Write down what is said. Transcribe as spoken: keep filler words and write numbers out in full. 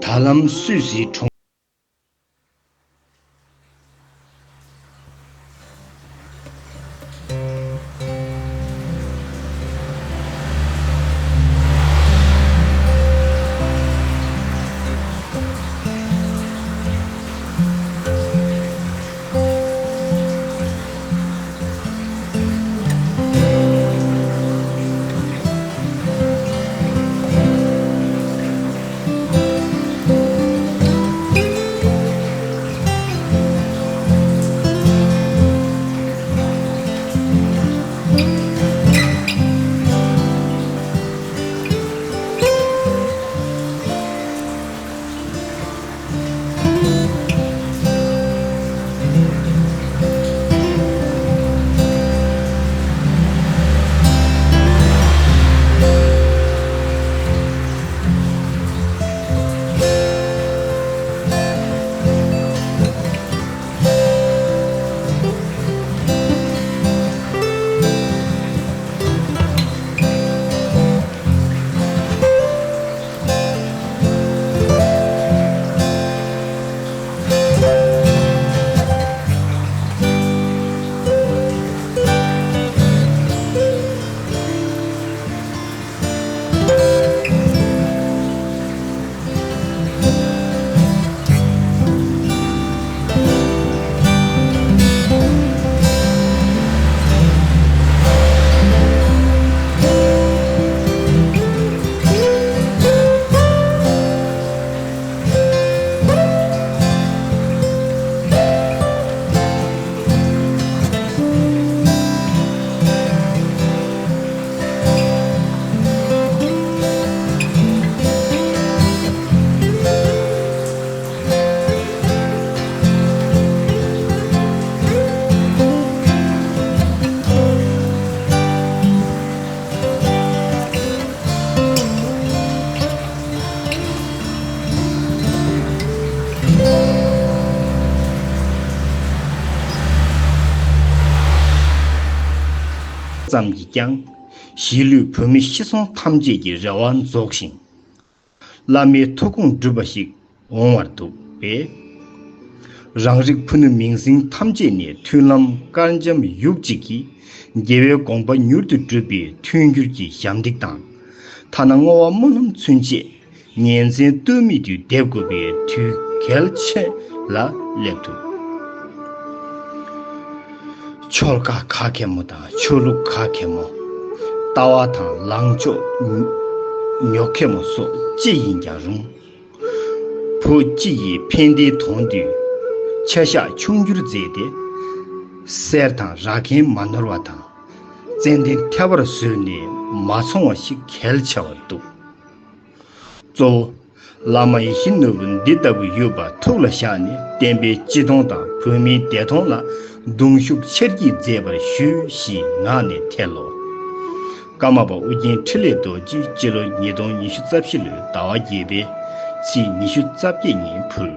ད་ལམ་སུད་སིའི་གྲོང་ཙམ་གྱིས་ཀྱང་གཞིས་ལུས་བོད་མི་ཤི་སོང་ཐམས་ཅད་ཀྱི་རེ་བ་རྫོགས་ཤིང་། བླ་མའི་ཐུགས་དགོངས་འགྲུབ་པ་ཞིག་འོང་བར་འདུག་པས། རང་རིགས་ཕུ་ནུ་མིང་སྲིང་ཐམས་ཅད་ནས་མཐུན་ལམ་དཀར་འཇམ་ཡུག་གཅིག་གིས་རྒྱལ་བའི་དགོངས་པ་མྱུར་དུ་འགྲུབ་པའི་མཐུན་འགྱུར་གྱི་ཞབས་འདེགས་དང་། ཐ་ན་བསྔོ་བ་སྨོན་ལམ་ཚུན་ཆད་ཉིན་མཚན་ལྟོས་མེད་དུ་འདེབས་དགོས་པའི་དུས་གལ་ཆེ་ལ་སླེབས་འདུག་ཆོལ་ཁ་ག་གེ་མོ་དང་ཆོས་ལུགས་ག་གེ་མོ། ལྟ་བ་དང་ལངས་ཕྱོགས་ཉོག་གེ་མོ་སོགས་ཅི་ཡིན་ཀྱང་རུང་། བོད་སྤྱི་ཡི་ཕན་བདེ་དོན་དུ་ཆ་བཞག་ཆུང་བསྒྱུར་མཛད་དེ། གསེར་དང་ར་གན་མ་ནོར་བ་དང་། ཙན་དན་ཐལ་བར་བཟོས་ནས་མ་ཚོང་བ་ཞིག་གལ་ཆེ་བར་འདུག་གཙོ་བོ། བླ་མ་ཡིད་བཞིན་ནོར་བུ་འདི་ལྟ་བུ་ཡོད་པ་ཐུགས་ལ་བཞག་ནས་བསྟན་པའི་སྤྱི་དོན་དང་བོད་མིའི་བདེ་དོན་ལ་གདུང་ཤུགས་ཆེར་སྐྱེད་མཛད་པར་ཞུ་ཞེས་ངག་ནས་འཐལ་ལོ། ཀརྨ་པ་ཨོ་རྒྱན་འཕྲིན་ལས་རྡོ་རྗེ་སྤྱི་ལོ་ཉིས་སྟོང་ཉི་ཤུ་རྩ་བཞི་ལོའི་ཟླ་བ་བརྒྱད་པའི་ཚེས་ཉི་ཤུ་རྩ་བརྒྱད་ཉིན་ཕུལ།